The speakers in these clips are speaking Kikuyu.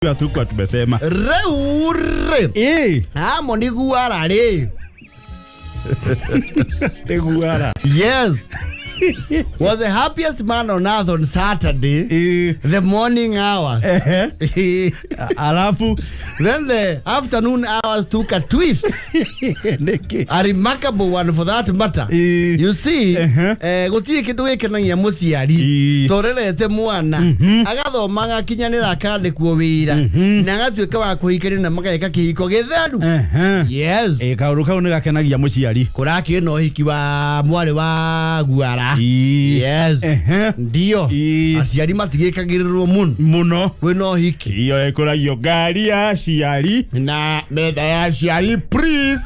Hatukuwa tumesema. Rĩu rĩ, Harmony Guara rĩ, Nĩ guara. Yes, was the happiest man on earth on Saturday, the morning hours. Alafu Then the afternoon hours took a twist, nĩkĩ? a remarkable one for that matter. You see, gũtirĩ kĩndũ gĩkenagia mũciari torerete mwana agathoma, agakinyanĩra, akandĩkwo wĩra na agatuĩka wa kũhikania na mageka kĩhiko gĩtheru. Yes. Kaũndũ kau nĩ gakenagia mũciari. Kũrakĩrĩ na ũhiki wa mwarĩ wa Guara. Yes. Ndio. Aciari matigĩkagĩrĩrwo mũno Mũno. Kwĩna ũhiki. Iyo ĩkũragio ngari ya aciari. Na metha ya aciari, please,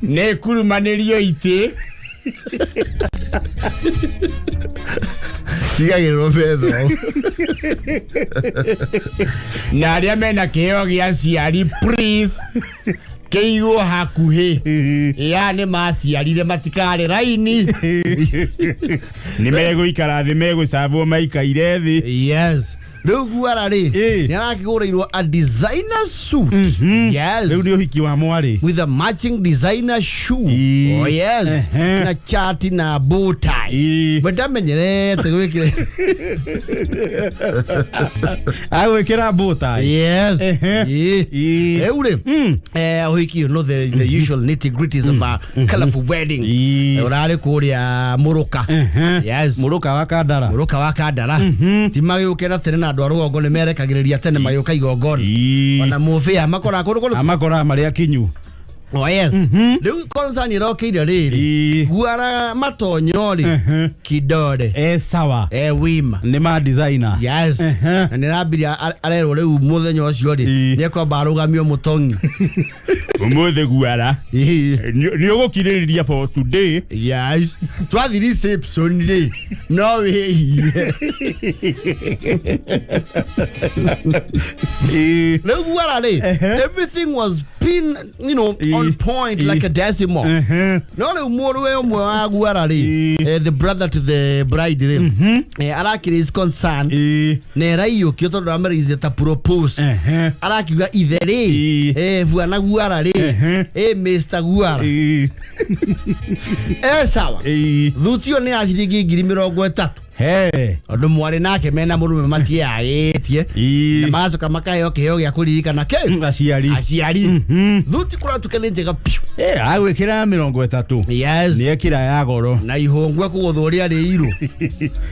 nĩ kurumanĩrio itĩ cigagĩrĩrwo metha na arĩa mena kĩheo gĩa aciari, please, kĩigwo hakuhĩ ya nĩ maciarire matikarĩ raini. Nĩ megũikara thĩ, megũcabwo maikaire thĩ. Yes, rĩu Guara rĩ, nĩ arakĩgũrĩirwo a designer suit. Yes. Rĩu nĩ ũhiki wa mwarĩ. With a matching designer shoe. Oh yes. Na chati na bow tie. We ndamenyerete gwĩkĩra. Agwĩkĩra mbũta. Yes. Rĩu rĩ, ũhiki, the usual nitty gritties of a colorful wedding. Ũrarĩ kũrĩa Mũrũka. Yes. Mũrũka wa Kandara. Mũrũka wa Kandara. Ti magĩũkĩra tene na andũ a rũgongo nĩ merekagĩrĩria tene magĩũka igongona. Ona mũbĩa makoraga kũndũ kũndũ. Amakoraga marĩ akinyu. Oh yes. Rĩu concern ĩrokĩire rĩrĩ. Guara matonyo rĩ, kidore. E sawa. E wima. Nĩ ma designer. Yes. Na nĩ rambirie arerwo rĩu mũthenya ũcio rĩ, nĩ ekwamba arũgamio mũtong'i. Ũmũthĩ Guara nĩ ũgũkirĩrĩria for today. Yes. Twathi reception rĩ, no wĩhie. Rĩu Guara rĩ, everything was pin on point like a decimal. No rĩu mũrũwe ũmwe wa Guara rĩ, the brother to the bride rĩ, arakĩrĩ his concern na ĩraiyũkio tondũ ameraithia ta propose. Arakiuga ithe rĩ, bwana Guara rĩ, Mr Guara, sawa, thuti ĩyo nĩ ya ciringi 30,000. He. Tondũ mwarĩ nake mena mũrũme matiĩyarĩtie na magacoka makaheo kĩheo gĩa kũririkana kĩ Aciari. Aciari. Thuti kũratuĩka nĩ njega piũ. Agwĩkĩra 30. Yes. Nĩ ekĩra ya goro. Na ihũngwe kũgũthwo ũrĩa rĩirũ.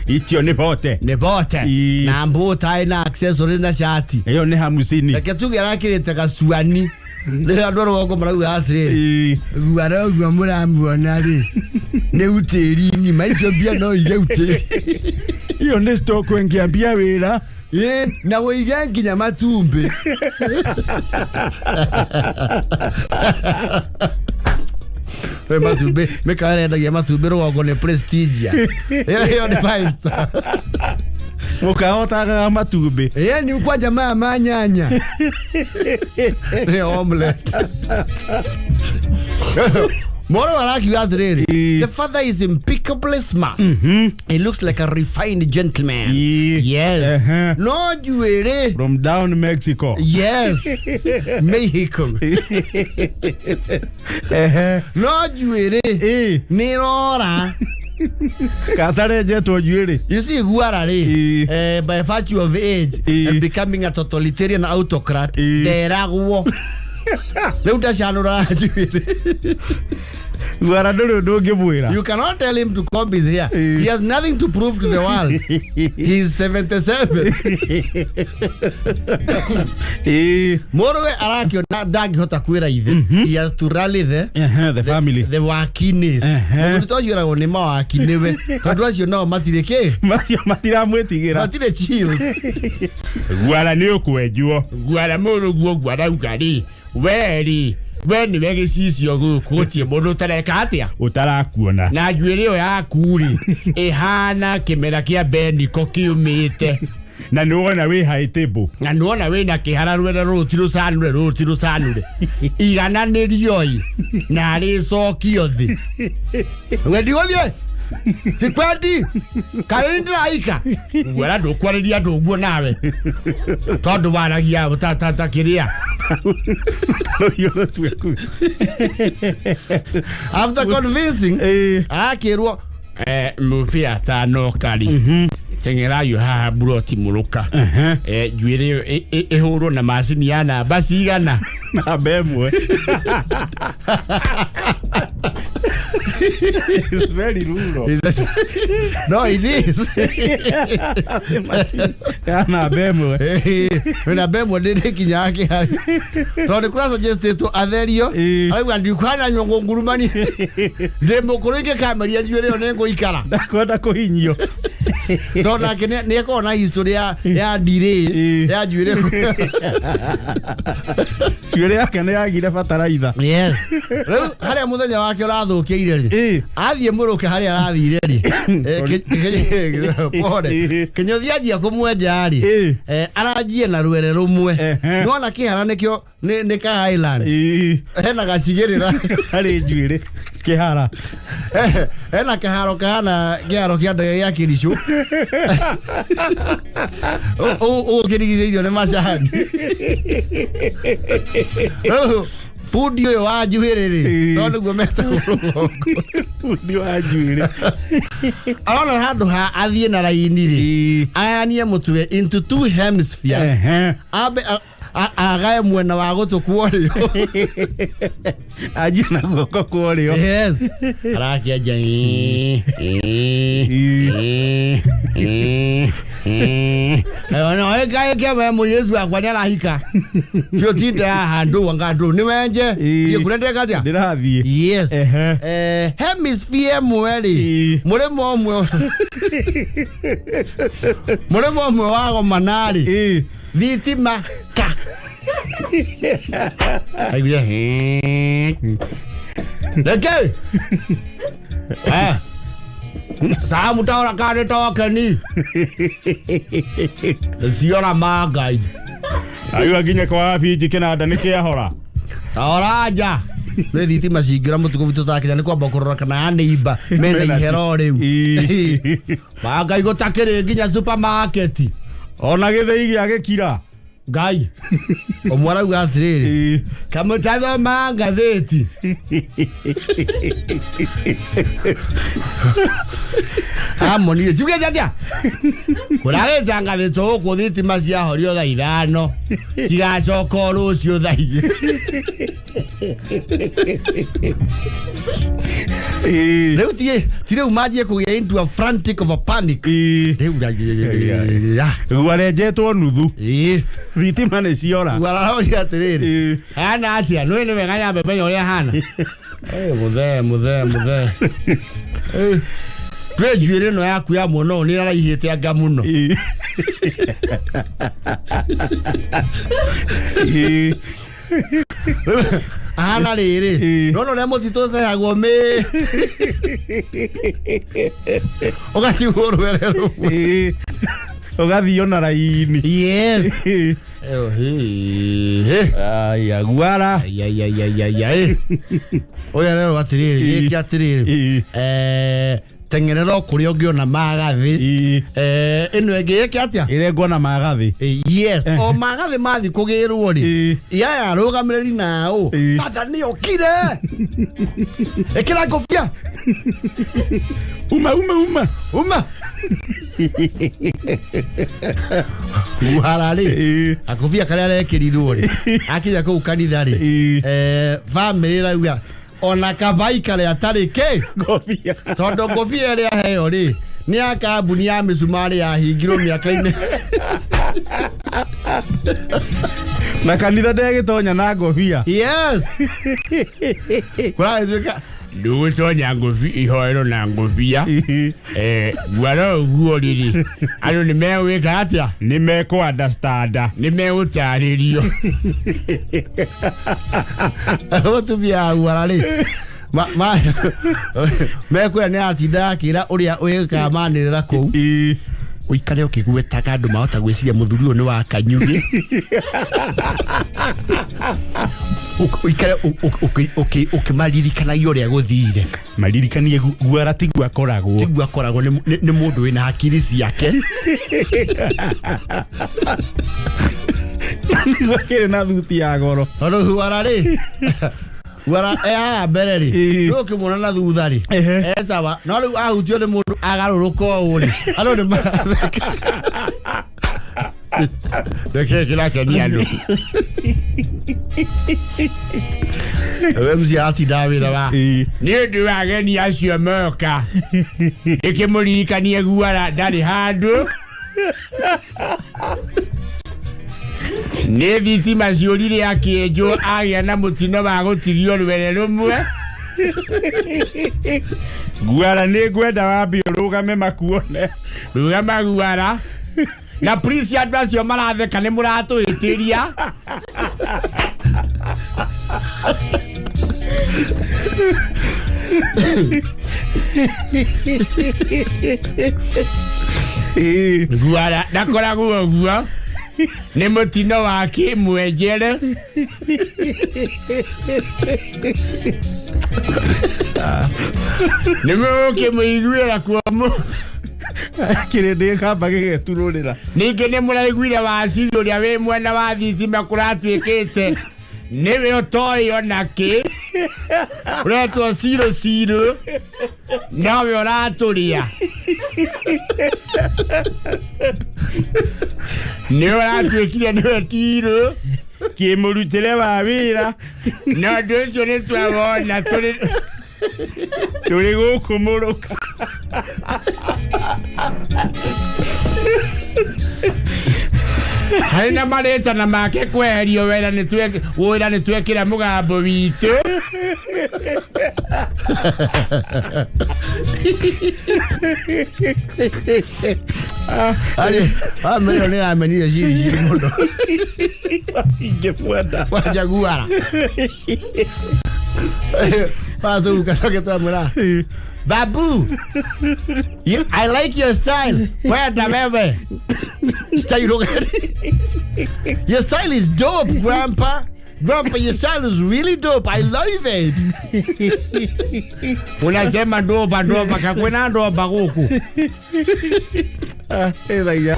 Icio nĩ bote. Nĩ bote. Na mbũtaĩ na accessories na cati. Ĩyo nĩ 50. Reke tuge arakĩrĩte gacuani. Rĩu andũ a rũgongo marauga atĩrĩrĩ, Guara ũguo mũramuona rĩ, nĩ utĩri ng'ima icio mbia no ige utĩri. Iyo nĩ stock ĩngĩambia wĩra. Ĩ, na wĩige nginya matumbĩ. We matumbĩ mĩkawa ĩrendagia matumbĩ rũgongo nĩ prestigia ĩyo nĩ five star. Mũkawa ũtagaga matumbĩ. Ĩ, ni kwanja maya ma nyanya nĩ omelette. Moro arakiuga atĩrĩrĩ, the father is impeccably smart. He looks like a refined gentleman. Yes. No njuĩrĩ. From down Mexico. Yes, Mexico. No njuĩrĩ nĩ rora. Katarenjetwo njuĩrĩ. You see, Guara rĩ, by virtue of age and becoming a totalitarian autocrat, nderagwo rĩu ndacanũraga njuĩrĩ. Guara ndũrĩ ũndũ ũngĩmwĩra. You cannot tell him to comb his hair. He has nothing to prove to the world. He is 77. Mũrũwe arakĩona ndangĩhota kwĩra ithe. He has to rally the The family. the wakinis. Mũndũ ta ũcio eragwo nĩ mawaki nĩwe. Tondũ acio nao matirĩ kĩ? Macio matiramwĩtigĩra. Matirĩ chills. Guara nĩ ũkwenjwo. Guara mũrũ guo guarauga rĩ, we rĩ, we nĩwe gĩcicio gũkũ, gũtirĩ mũndũ ũtareka atĩa Ũtarakuona. Na njuĩrĩ ĩyo yaku rĩ, ĩhana kĩmera kĩa beniko kĩũmĩte. Na nĩ wona wĩ high table. Na nĩwona wĩna kĩhara rwena rũrũ ti rũcanũre, rũrũ ti rũcanũre, igananĩrioi na rĩcokio thĩ we ndigũthiĩ. Sikwendi karä ndĩraika Guara ndũkwarĩria andũ ũguo nawe tondũ waragia ta kĩrĩa Rũhiũ rũtuĩku. After convincing Ĩĩ. arakĩrwo Mũbĩa atanoka rĩ, teng'erayo haha mburoti mũrũka. Njuĩrĩ ĩyo ĩhũrwo na macini ya namba cigana? Namba 1. It's very rural. No, it is. Ya namba 1. Wĩna mbemwe ndĩ kinyaga kĩhari tondũ nĩ kũrasuggestĩtwo atherio. Ĩĩ. Arauga ndikwana nyũngũ ngurumani, ndĩ mũkũrũ, ingĩkameria njuĩrĩ ĩyo nĩ ngũikara. Ndakwenda kũhinyio. Tondũ nake nĩ akoragwo na history ya delay Ĩĩ. ya njuĩrĩ. Njuĩrĩ yake nĩ yagire bataraitha. Yes, rĩu harĩa mũthenya wake ũrathũkĩire rĩ, Ĩĩ. athiĩ mũrũke harĩa arathire rĩ, pole, kĩnyũthi anjia kũmwenja rĩ, Ĩĩ. aranjie na rwere rũmwe. Ehe. Nĩwona kĩhara nĩkĩo nĩ ka island. Ĩĩ. Hena gacigĩrĩra. Harĩ njuĩrĩ kĩhara. Hena kaharo kahana kĩharo kĩa ndege gĩa kĩricũ ũkĩrigicĩirio nĩ macani. Rĩu bundi ũyũ wa njuĩrĩ rĩ, Ĩĩ. tondũ nĩguo metagwo rũgongo, Bundi wa njuĩrĩ. Arona handũ ha athiĩ na raini rĩ, Ĩĩ. ayanie mũtwe into two hemispheres, Ehe. ambe agae mwena wa gũtũ kwa ũrĩo. Anjie na guoko kwa ũrĩo. Yes. Arakĩenja. Ĩkaĩke mũirĩtu wakwa nĩ arahika ciũtinde haha ndũ anga ndũ nĩ wenje. Ĩĩ. Thiĩ kũrĩa ndeka atĩa. Ndĩrathiĩ. Yes. Ehe. Hemisphere ĩmwe rĩ, Ĩĩ. mũrĩmo ũmwe wagomana rĩ, Ĩĩ. thitima ka. Aiguire Reke samutaora kana tokeni ciora ma ngai. Aigua nginya kwa binji kĩnanda nĩ kĩahora. Taora nja nä thitima cingä må tukå witå takinya nä kwamba kå rora kana ya neiba mena Mena ihero rä u. Ĩĩ. Ma ngai gå takä rä nginya supermarket. Ona gĩthĩi gĩa gĩkira. Ngai ũmwe arauga atĩrĩrĩ, Ĩĩ. kamũtathoma ngathĩti amonire ciugĩte atĩa kũragĩcangathĩtwo gũkũ thitima ciahorio thaa 5 cigacoka o rũciũ thaa 2. Ĩĩ. Rĩu ti rĩu manjie kũgĩa into a frantic of a panic. Ĩĩ. Rĩu Gwarenjetwo nuthu. ĩĩ. Thitima nĩ ciora. Wararoria atĩrĩrĩ, Ĩĩ. hana atĩa nĩ nĩ wega nyambe menya ũrĩa hana. Mũthee mũthee mũthee. Twĩ njuĩrĩ ĩno yaku ya mwena ũyũ nĩ araihĩte anga mũno. Ĩĩ. Ĩĩ. Ahana rĩrĩ, Ĩĩ. nona ũrĩa mũtitũ ũcehagwo mĩ ũgatigwo rwere rũmwe. Ĩĩ. Ũgathiĩ ona raini. Yes. Ĩĩ. Aya guara. Ũyũ arerwo atĩrĩrĩ, Ĩĩ. gĩke atĩrĩrĩ, Ĩĩ. Teng'erera o kũrĩa ũngĩona magathĩ. Ĩĩ. Ĩno ĩngĩ ĩke atĩa? Ĩrengwo na magathĩ. Yes, o magathĩ mathi kũgĩrwo rĩ, Ĩĩ. yaya arũgamĩrĩri nao Ĩĩ. batha nĩ okire, ĩkĩra ngũbia. Uma uma uma. Uma guhara rĩ, Ĩĩ. akũbia karĩa arekĩrirwo rĩ, akinya kũu kanitha rĩ, Ĩĩ. Bamĩrĩ ĩrauga ona kaba ikare atarĩ kĩ. Ngobia. Tondũ ngũbia ĩrĩa aheo rĩ nĩ ya kambuni ya mĩcumarĩ yahingirwo mĩaka-inĩ. Na kanitha ndegĩtonya na ngobia. Yes, kũragĩtuĩka Ndũgũtonya ngũbi ihoero na ngũbia. Ĩĩ. Guara ũguo rĩrĩ andũ nĩ megwĩka atĩa? Nĩ mekũ understand. Nĩ megũtarĩrio. Mũtumia aguara rĩ, mekwĩra nĩ atinda akĩra ũrĩa wĩkaga manĩrĩra kũu. Ĩĩ. Ũikare ũkĩgwetaga andũ mahota gwĩciria mũthuri ũyũ nĩ wa kanyugi. Ũikare ũkĩmaririkanagia ũrĩa gũthire. Maririkanie guara tiguo akoragwo. Tiguo akoragwo nĩ mũndũ wĩna hakiri ciake. Niguo akĩrĩ na thuti ya goro. Tondũ guara rĩ, guara e haha mbere rĩ, Ĩĩ. rĩu ũkĩmuona na thutha rĩ, Ehe. e sawa, no rĩu ahutio nĩ mũndũ agarũrũka ũũ rĩ, andũ nĩ maratheka. Nĩkĩĩ kĩrakenia andũ? We mzee aratindaga wĩra wa Ĩĩ. Nĩ ũndũ wa ageni acio moka, ĩkĩmũririkanie guara ndarĩ handũ. Nĩ thitima ciũrire akĩenjwo agĩa na mũtino wa gũtigio rwere rũmwe. Guara nĩ ngwenda wambe ũrũgame makuone. Rũgama guara. Na please andũ acio maratheka nĩ mũratũhĩtĩria. Ĩĩ. Guara ndakoragwo ũguo, nĩ mũtino wa kĩmwenjere. Nĩ mũgũkĩmũiguĩra kuo Kĩrĩndĩ gĩkamba gĩgeturũrĩra. Ningĩ nĩ mũraiguire waciri ũrĩa wĩ mwena wa thitima kũratuĩkĩte nĩwe ũtoĩ ona kĩ, ũretwo ciro ciro, nowe ũratũrĩa, nĩwe ũratuĩkire nĩwe tirũ Kĩmũrutĩre wa wĩra na ũndũ ũcio nĩ twawona tũrĩ tũrĩ gũkũ mũrũka. Harĩ na marĩtana make kweherio wĩra nĩ wĩra nĩ twekĩra mũgambo witũ. Bamĩrĩ nĩ ramenire ciri ciri mũno. Ingĩmwenda. Wanja guara wacuka coke twamwĩra, "Babu, you, I like your style." Kwenda wewe style ũgeni. "Your style is dope, grandpa. Grandpa, your style is really dope. I love it." Unasema ndomba ndomba kakwĩna ndomba gũkũ. Ĩthaia.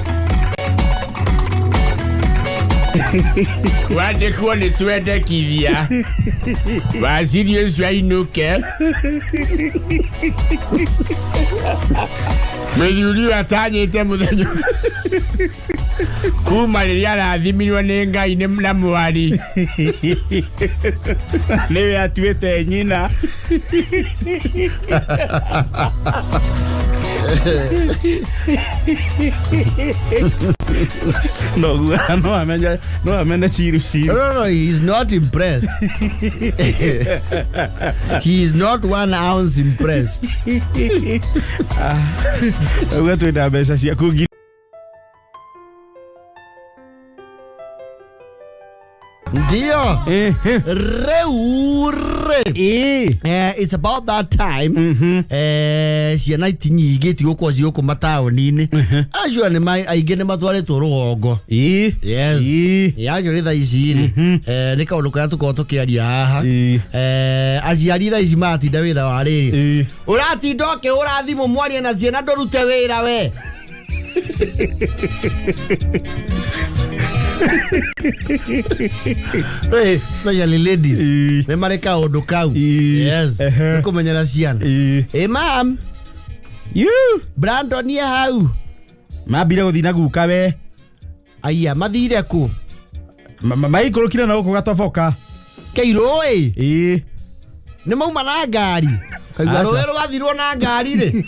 Wandĩkwo nĩ twendekithia waciri ũcio ainũke. Mũthuri ũyũ atanyĩte mũthenya kuma rĩrĩa arathimirwo nĩ Ngai na mwari. Nĩwe atuĩte nyina. No guara no amenya, no amene ciru ciru. No, no, no, he's not impressed. He is not 1 ounce impressed. Uga twĩna mbeca ciaku ngiri. Ndio. Rĩu rĩ. It's about that time. Ciana iti nyingĩ itigũkorwo ci gũkũ mataũni-inĩ, acio nĩ aingĩ nĩ matwarĩtwo rũgongo. Yes. Acio rĩ thaa ici rĩ, nĩ kaũndũ karĩa tũkoragwo tũkĩaria haha. Aciari thaa ici maratinda wĩra wa rĩrĩ, ũratinda ũkĩhũra thimũ mwarie na ciana, ndũrute wĩra we. Rĩ, especially ladies nĩ marĩ kaũndũ kau. Yes, nĩ kũmenyera ciana. Ĩ mam. You. Brandon ye hau. Mambire gũthiĩ na guka we. Aya mathire kũ? Maikũrũkire na gũkũ gatoboka. Keirũ ĩ? Ĩĩ. Nĩ mauma na ngari kaigua. Aca. Rũĩ rwathirwo na ngari rĩ,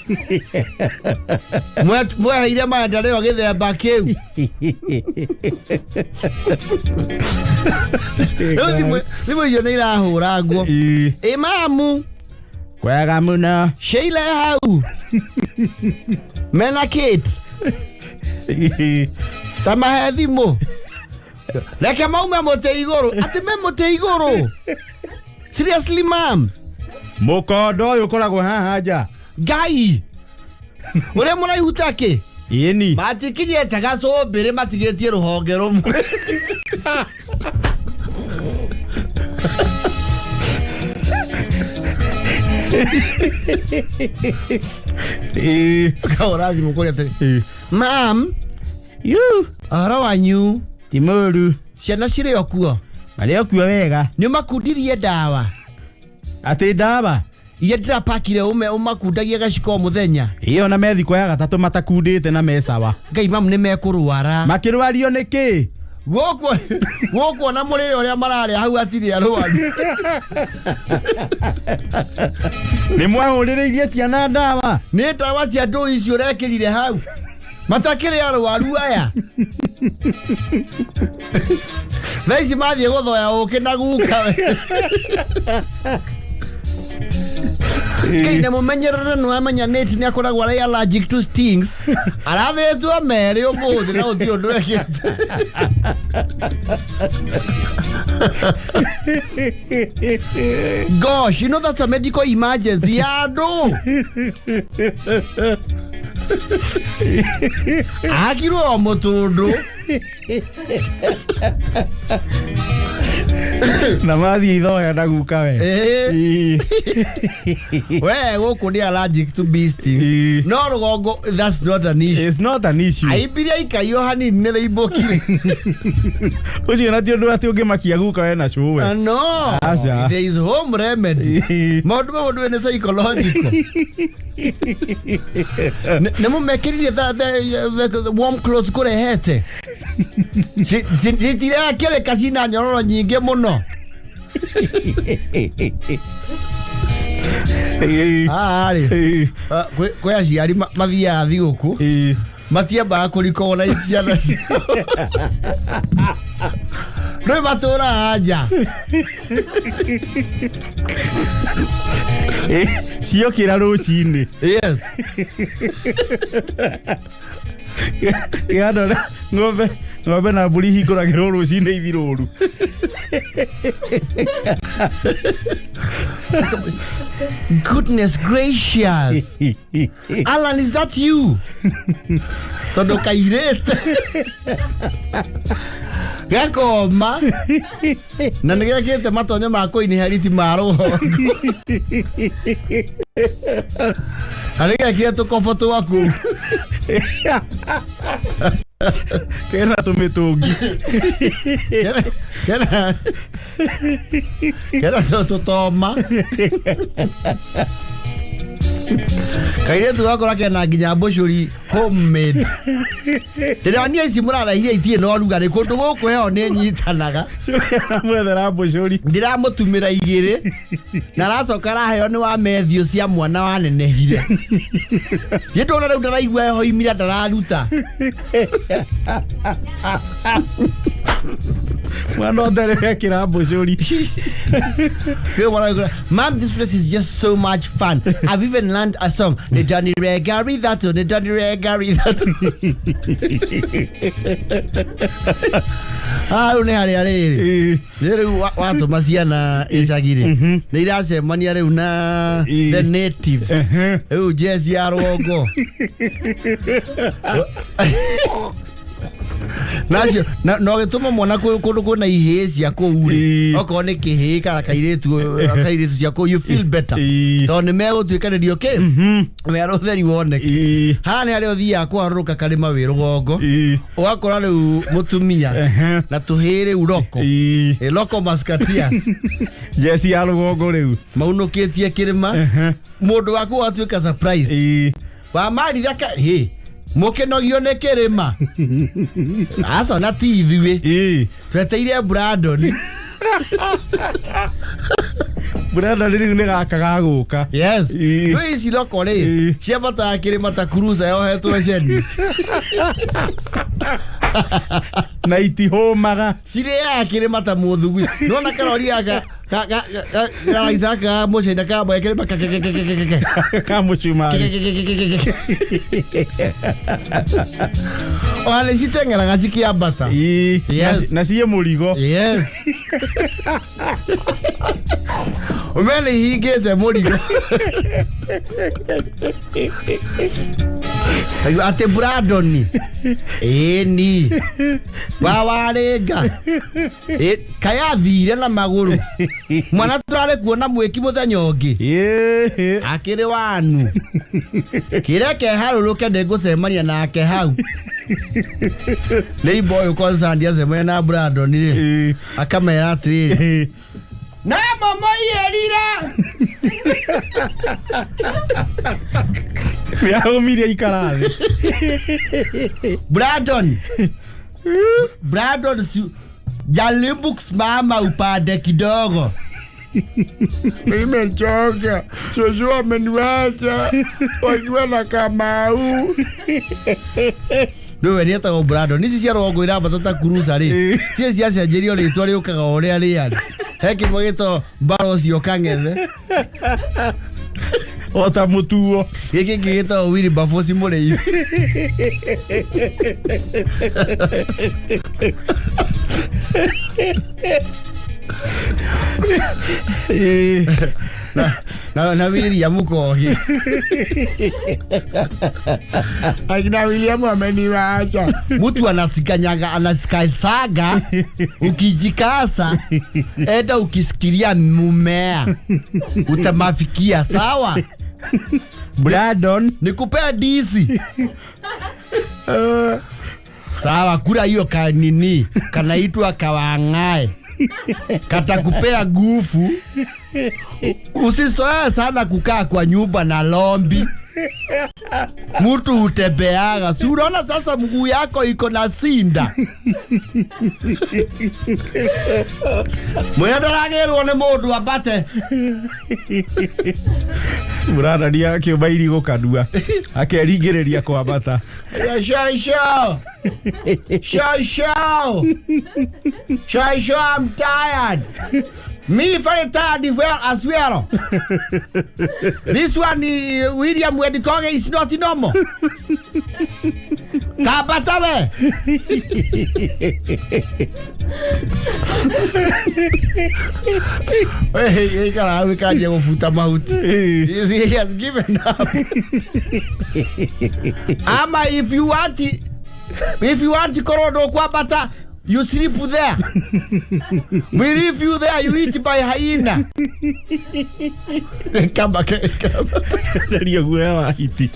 mweheire maendeleo gĩthemba kĩu. Rĩu thimũ icio nĩ irahũra nguo. Ĩĩ. Ĩ mamu. Kwega mũno. Sheila e hau mena Kate. Ĩĩ. Ta mahe thimũ, reke maume mũtĩ igũrũ, atĩ me mũtĩ igũrũ. Seriously, mam? Mũkondo ũyũ ũkoragwo haha nja. Ngai, ũrĩa mũraihu takĩ. Ĩni. Matikinyĩte gacũmbĩrĩ matigĩtie rũhonge rũmwe. Ĩĩ. Kahũra thimũ kũrĩa atĩrĩ, Ĩĩ. Mam, Yu. ũhoro wanyu? Ti mũru. Ciana cirĩ o kuo? Marĩ o kuo wega. Nĩ ũmakundirie ndawa? Atĩ ndawa? Iria ndĩrapakire ũme ũmakundagia gaciko o mũthenya. Ĩĩ ona me thikũ ya gatatũ matakundĩte na me sawa. Ngai mamu nĩ mekũrwara. Makĩrwario nĩ kĩ? Gũkũ gũkũ ona mũrĩre ũrĩa mararĩa hau hatirĩ arwaru. Nĩ mwahũrĩrĩirie ciana ndawa? Nĩ ndawa cia ndũi icio ũrekĩrire hau. Matakĩrĩ arwaru aya. Thaa ici mathiĩ gũthoya ũkĩ na guka we. Ngai na mũmenyerere nĩ wamenya Nate nĩ akoragwo arĩ allergic to stings. Arathĩtwo merĩ ũmũthĩ na gũtirĩ ũndũ ekĩte. Gosh, you know that's a medical emergency ya andũ. Akirwo o mũtũndũ. Na mathiĩ ithoya na guka we. Ĩĩ. Ĩĩ. We gũkũ nĩ allergic to bee stings. Ĩĩ. No rũgongo that's not an issue. It's not an issue. Aimbirie aikaio hanini nĩ rĩimbũkire. Ũcio na ti ũndũ atĩ ũngĩmakia guka we na cũwe. No. Aca. There is home remedy. Ĩĩ. Maũndũ mamwe ndũĩ nĩ psychological. Nĩ mũmekĩrire the warm clothes kũrehete. Citirakĩrĩka cina nyororo nyingĩ mũno. Ĩĩ. Haha rĩ, Ĩĩ. kwĩ aciari mathiaga thigũkũ Ĩĩ. matiambaga kũrikogwo na ciana ciao. Ndũĩ matũraga nja. Ĩĩ. Ciokĩra rũcinĩ. Yes. Gandora ng'ombe ng'ombe na mbũri hingũragĩrwo rũcinĩ ithi rũru. Goodness gracious. Alan, is that you? Tondũ kairĩte. Gakoma na nĩ gekĩte matonyo ma kũinheriti ma rũgongo. Na nĩ gekire tũkobo twaku. Kena tũmĩtũngi. Kena kena tũtoma. Kairĩtu gakora kena nginya mbũcũri homemade. Ndĩronia ici mũrarehire itirĩ na ũrugarĩ kũndũ gũkũ heho nĩ nyitanaga. Mwethera mbũcũri. Ndĩramũtumĩra igĩrĩ na aracoka araheo nĩ wa Matthew cia mwana wanenehire. Niĩ ndona rĩu ndaraigua heho imira ndararuta. Mwana ũtarĩ wekĩra mbũcũri. Rĩu mwana ũyũ, Mom, this place is just so much fun. I've even learned a song. Nĩ thatũ, nĩ ngari thatũ. Ah, rĩu nĩ harĩa rĩrĩ. Ĩĩ. Nĩ rĩu watũma ciana icagi-rĩ, nĩ iracemania rĩu na Ĩĩ. the natives. Ehe. Rĩu jeci ya rũgongo. Nacio na ũgĩtũma mwana kũndũ kwĩna ihĩĩ cia kũu rĩ, Ĩĩ. okorwo nĩ kĩhĩĩ kana kairĩtu cia kũu, you feel better. Ĩĩ. Tondũ nĩ megũtuĩkanĩrio kĩ werũ ũtheri woneke. Ĩĩ. Haha nĩ harĩa ũthiaga kũharũrũka karĩma wĩ rũgongo, Ĩĩ. ũgakora rĩu mũtumia Ehe. na tũhĩĩ rĩu roko. Ĩĩ. Ĩ, local musketeers Jeci ya rũgongo rĩu. maunũkĩtie kĩrĩma Ehe. mũndũ waku watuĩka surprise Ĩĩ. wamarithia ka hĩ mũkĩnogio nĩ kĩrĩma aca na ti ithuĩ Ĩĩ. tweteire Brandon. Brandon rĩu nĩ gaka gagũka. Yes. Ĩĩ. Rĩu ici loko rĩ Ĩĩ. ciambataga kĩrĩma ta cruiser yohetwo ceni. Na itihũmaga. Cirĩaga kĩrĩma ta mũthugwi. Nĩwona karori gaka karaita gaka ka mũcaina kamwe kĩrĩma kekekekekeke. Ka mũcumarĩ. Ona nĩ citeng'eraga cikĩambata. Ĩĩ. Yes. Na ciĩ mũrigo. Yes. Ũmenye nĩ ihingĩte mũrigo. Kaigua atĩ Brandon ĩni wa warĩnga. Ĩ, kayathire na magũrũ mwana tũrarĩ kuona mwĩki mũthenya ũngĩ. Ĩĩ. Akĩrĩ wanu kĩrĩa keharũrũke ndĩngũcemania nake hau nĩ imbo ũyũ concerned acemania na Brandon rĩ. Ĩĩ. Akamera atĩrĩrĩ, Ĩĩ. Na momoiyerire. Nĩahũmirie ikara thĩ. Brandon, Brandon, jaribu kusimama upande kidogo. Nimechoka, shosho ameniwacha wakiwa na Kamau. Rĩu nĩ etagwo Brandon. Ici cia rũgongo irambata ta kuruca rĩ, tirĩ ciacenjerio rĩtwa rĩũkaga o ũrĩa rĩarĩ. He kĩmwe gĩtagwo mbara ũcio kang'ethe. O ta mũtuo. Gĩkĩ kĩngĩ gĩtagwo Wilberforce mũrĩithi. Ĩĩ. Na William Kogi. Akina William ameniwacha. Mtu anasikanyaga anasikasaga ukijikasa enda ukisikilia mumea utamafikia sawa. Brandon. Nikupea disi sawa, kula hiyo kanini kanaitwa kawang'ae katakupea nguvu. Usizoee sana kukaa kwa nyumba na lombi, mtu utembeaga. Si unaona sasa mguu yako iko na sinda mwene ndaragĩrwo nĩ mũndũ ambate. Brandon akĩũmba irigũ kanua akeringĩrĩria kwambata. Shosho, shosho, shosho, I'm tired. Me very tired as well. This one, William Wedikoge, is not normal. Tabata we. Hey, ikara wikaje kufuta mahuti. You see, he has given up. Ama if you want korodo kwambata, you sleep there. We leave you there, you eat by hyena. Kama kama. Ndaria guoya wa hiti.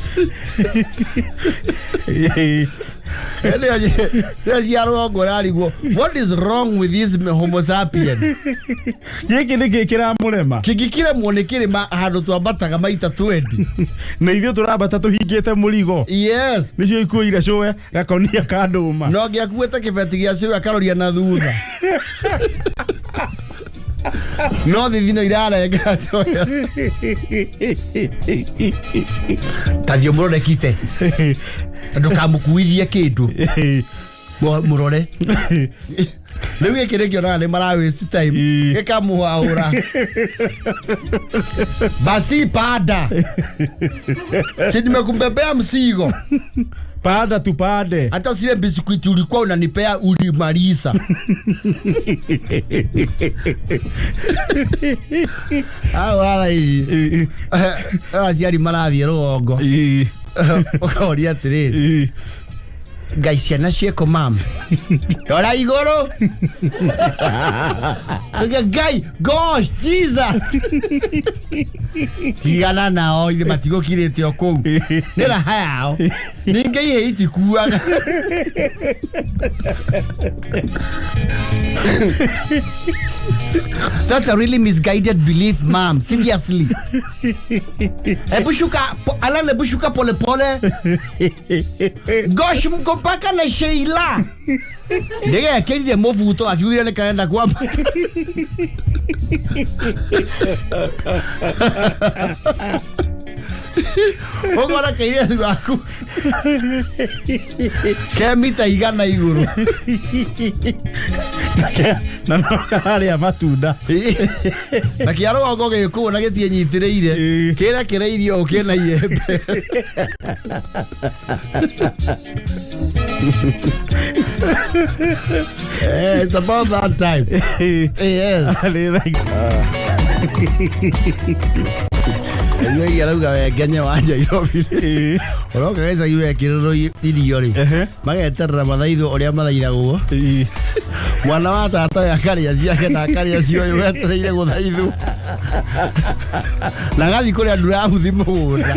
What is wrong with this homo sapien? Gĩkĩ nĩkĩ kĩramũrema? Kĩngĩkĩremwo nĩ kĩrĩma handũ twambataga maita 20. Na ithuĩ tũrambata tũhingĩte mũrigo. Yes. Nĩcio ikuĩire cũwe gakonia ka ndũma. No ngĩakuĩte kĩbeti gĩa cũwe akaroria na thutha. No thithino irarenga cũwe. Ta thiĩ mũrore kibe. Ndũkamũkuithie kĩndũ. Mũrore. Rĩu gĩkĩ nĩkĩonaga nĩ mara waste time. Gĩkamũhaũra. Basi pada. Si nimekumbebea mzigo. Pada tupande. Hata zile biskuti ulikuwa unanipea ulimaliza. Wala hizi. Aciari marathiĩ rũgongo. Ũkoria atĩrĩrĩ, Ngai ciana ciĩkũ mama? Rora igũrũ. Ngai, gosh, Jesus. Tigana nao, ithe matigũkirĩte o kũu. Nĩ raha yao. Ningĩ ihĩ itikuaga. That's a really misguided belief, ma'am. Seriously. Hebu shuka, Alan, hebu shuka pole pole. Gosh, mko mpaka na Sheila. Ndege akĩrire mũbuto akiugire nĩ karenda kwambata. Ũkona kairĩtu gaku ke mita 100 igũrũ. Na no kararĩa matunda. Na kĩa rũgongo gĩkũũ na gĩtiĩnyitĩrĩire. Kĩrekereirio ũũ kĩna iembe. It's about that time. Yes. Irio arauga we ngenye wa Nairobi. Ĩĩ. Ũroka gĩcagi wekĩrĩrwo irio rĩ. Ehe. Mageterera mathaithwo ũrĩa mathaithagwo. Ĩĩ. Mwana wa tata ũyũ akarĩa ciake na akarĩa cioyũ wetereire gũthaithwo. Na agathiĩ kũrĩa nduramuthi mũgũnda.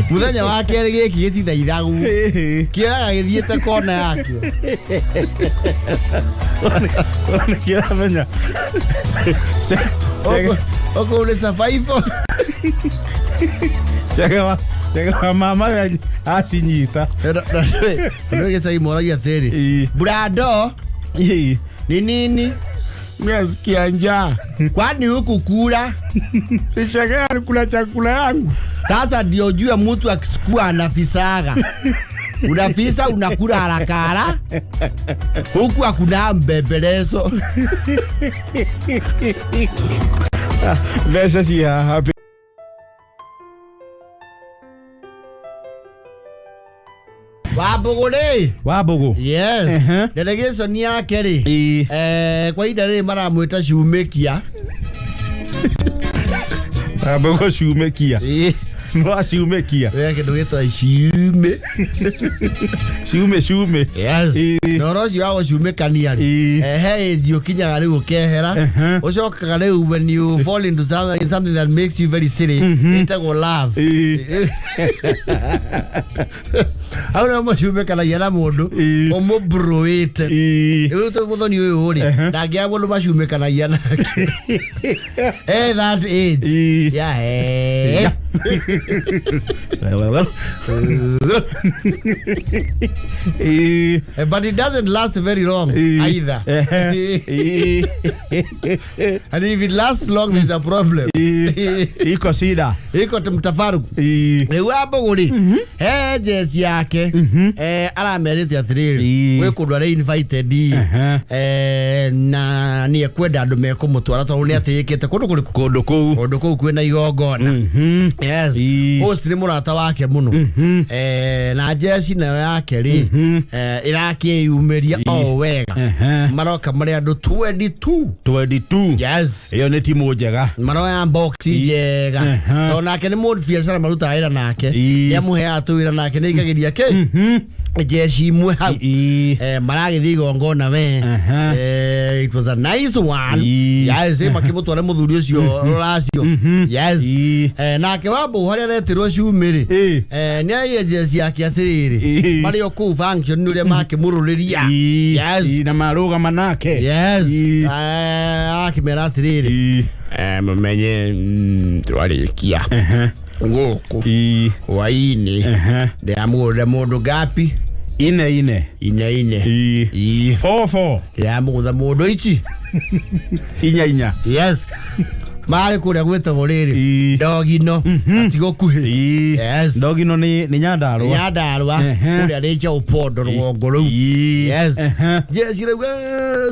Mũthenya wa kerĩ gĩkĩ gĩtithaithagwo. Ĩĩ. Kĩoyaga gĩthiĩte kona yakĩo. Nĩkĩramenya. Ũkũu nĩ survival. Chege wa chege wa mama we acinyita. Nĩ gĩcagi moragia atĩrĩ. Ĩĩ. Brado Ĩĩ. ni nini? Nasikia njaa. Kwani huku kula? Sichekea kula chakula yangu. Sasa ndio ujue mtu akisukua anafisaga. Unafisa unakula haraka haraka. Huku hakuna mbembelezo. Mbeca ci haha. Wambũgũ rĩ. Wambũgũ. Yes. Ehe. Delegation yake rĩ. Ĩĩ. Kwa ihinda rĩrĩ maramwĩta Shumĩkia. Wambũgũ cumĩkia. Ĩĩ. No acumĩkia. We kĩndũ gĩtagwo ciumĩ. Ciumĩ ciumĩ. Yes. Ĩĩ. Na ũhoro ũcio wa gũcumĩkania rĩ. Ĩĩ. He age ũkinyaga rĩu ũkehera. Ehe. Ũcokaga rĩu when you fall into something that makes you very silly, ĩtagwo love. Ĩĩ. Hau nĩho macumĩkanagia na mũndũ Ĩĩ. ũmũmburũĩte. Ĩĩ. Rĩu ta mũthoni ũyũ rĩ, ndangĩaga mũndũ macumĩkanagia nake. Eh, that age. Ĩĩ. Yeah, eh. Ĩĩ. But it doesn't last very long Ĩĩ. either. Ehe. Ĩĩ. And if it lasts long, there's a problem. Ĩĩ. Iko shida. Iko mtafaruku. Ĩĩ. Rĩu Wambũgũ rĩ, he jeci yake aramerĩte atĩrĩrĩ, Ĩĩ. gwĩ kũndũ arĩ invited Ehe. na nĩ ekwenda andũ mekũmũtwara tondũ nĩ atĩĩkĩte kũndũ kũrĩkũ Kũndũ kũu. kũndũ kũu kwĩna igongona. Yes. Ĩĩ. Host nĩ mũrata wake mũno. Na jeci nayo yake rĩ, ĩrakĩyumĩria o wega. Ehe. Maroka marĩ andũ 22. 22. Yes. Ĩyo nĩ timu njega. Maroya box njega. Ehe. Tondũ nake nĩ mũndũ biacara marutaga wĩra nake. Ĩĩ. Nĩ amũheaga tũwĩra nake nĩ aikagĩria kĩ jeci imwe hau. Ĩĩ. Maragĩthiĩ igongona we. Ehe. It was a nice one. Ĩĩ. Yes, makĩmũtwara mũthuri ũcio rũracio. Yes. Ĩĩ. Nake Wambũgũ harĩa aretirwo cumĩ rĩ, Ĩĩ. nĩ aige jeci yake atĩrĩrĩ, Ĩĩ. marĩ o kũu function ũrĩa makĩmũrũrĩria. Ĩĩ. Yes. Ĩĩ, na marũgama nake. Yes. Ĩĩ. Akĩmera atĩrĩrĩ, Ĩĩ. Mumenye twarĩkia Ehe. gũkũ Ĩĩ. hwainĩ Ehe. ndĩramũgũrĩra mũndũ ngapi Ine ine. ine ine. Ĩĩ. Ĩĩ. Four four. ndĩramũgũtha mũndũ ici. Inya inya. Yes. Marĩ kũrĩa gwĩtagwo rĩrĩ, Ĩĩ. Ndogino, gatigo kuhĩ. Ĩĩ. Yes. Ndogino nĩ Nyandarũa. Nyandarũa Ehe. kũrĩa rĩcha ũpondo rũgongo rũu. Ĩĩ. Yes. Ehe. Jeci rauga,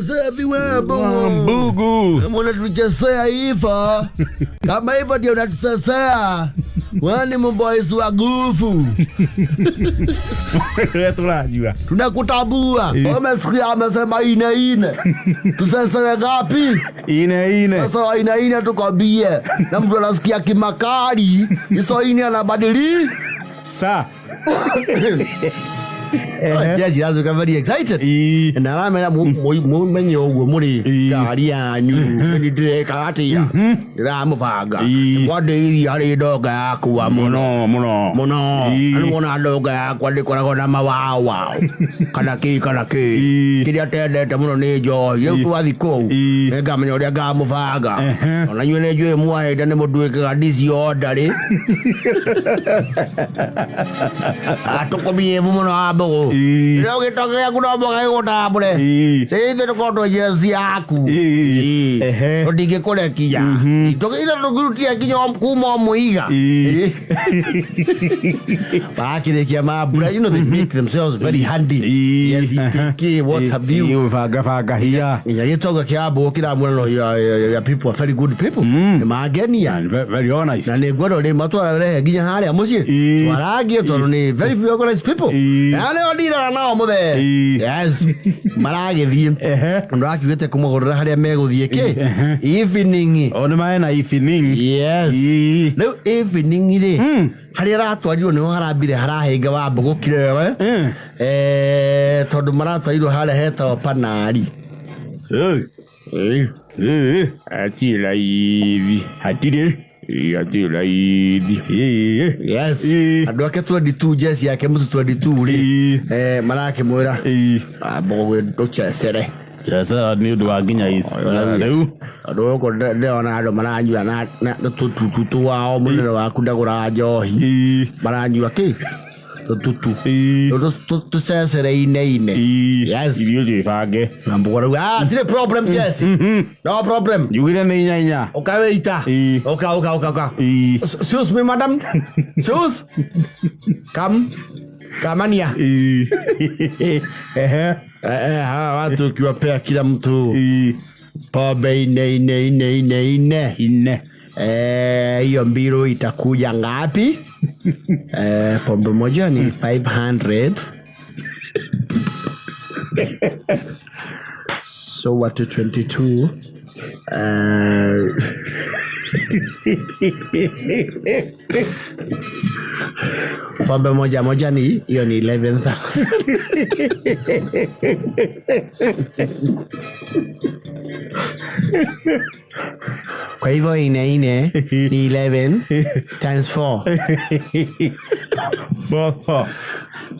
"Safi Wambũgũ. Wambugu. Mbona tulichezea hivyo? Kama hivyo ndio unatuchezea. Wewe ni mboys wa nguvu. Ũrĩa tũranyua. Tunakutambua. Umesikia amesema ine ine. Tusesewe ngapi? Ine ine. Sasa ine ine tukwambie. Na mtu anasikia kimakali, hizo ine anabadili. Sa. Jeshi lazima very excited. Ĩĩ. Na aramera mumenye ũguo mũrĩ Ĩĩ. ngari yanyu nĩ ndĩreka atĩa ndĩramũbanga Ĩĩ. mwandĩirie harĩ ndonga yakwa mũno Mũno mũno. mũno Ĩĩ. nĩ wona ndonga yakwa ndĩkoragwo na mawawao kana kĩ kana kĩ Ĩĩ. kĩrĩa tendete mũno nĩ njohi rĩu twathi kũu Ĩĩ. nĩngamenya ũrĩa ngamũbanga Ehe. ona inyuĩ nĩ njũĩ mwahĩte nĩ mũtuĩkaga disorder rĩ atũkũmievu mũno wa mbũgũ Ĩĩ. rĩu gĩtoke gĩaku no mũhaka gĩgũtambũre Ĩĩ. ithe tũkorwo twĩ yaku Ĩĩ. Ehe. tũtingĩkũrekia tũgĩithe tũkĩrutia nginya kuma o mũiga Ĩĩ. bakĩrĩkia mambura, you know, they make themselves very handy. Ĩĩ. Yes, itiki, what have you. Ĩĩ, banga banga hiya. Nginya gĩtonga kĩa mbũgũ kĩramwĩra no ya people are very good people, nĩ mangenia Very honest. Na nĩ ngwenda rĩ matwara rehe nginya harĩa mũciĩ Ĩĩ. twarangie tondũ nĩ very organized people. Ĩĩ. Na Aya nĩo ndiraga nao mũthee. Ii. Yes. Maragĩthiĩ. Ehe. Ũndũ akiugĩte kũmũgũrĩra harĩa megũthiĩ kĩ? Evening. O nĩ maena evening. Yes. Ii. Rĩu evening rĩ, harĩa aratwarirwo nĩho harambire harahĩnga wa mbũgũkirewe. Mm. Eh, tondũ maratwarirwo harĩa hetagwo Panari. Eh. Eh. Hatirĩ raithi. Hatirĩ. Ĩ, hatirĩ raithi. Eh. Yes. Ii. Andũ ake 22 jeci yake mũtu 22 rĩ. Ii. Eh, marakĩmwĩra Ii. mbũgũ ndũcecere. Checera nĩ ũndũ wa nginya ici. Rĩu. Tondũ gũkũ ndĩrona andũ maranyua na tũtutu twao mũnene waku ndagũraga njohi. Ii. Maranyua kĩ? Tũtutu. Ii. Tũcecere ine ine. Ii. Yes. Irio njĩbange. Na mbũgũ rĩu, ah, tirĩ problem Jesse. No problem. Njugire nĩ inya inya. Ũka wĩita. Ii. Ũka ũka ũka ũka. Ii. Excuse me madam. Excuse. Come. Kamania. Ii. Ehe. Eh, hawa watu ukiwapea kila mtu Ii. pombe ine ine ine ine ine. Ine. Eh, hiyo mbiru itakuja ngapi? Eh, pombe moja ni 500. So watu 22. Eh, pombe moja moja ni hiyo ni 11,000. Kwa hivyo ine ine ni 11 times 4. Bobo.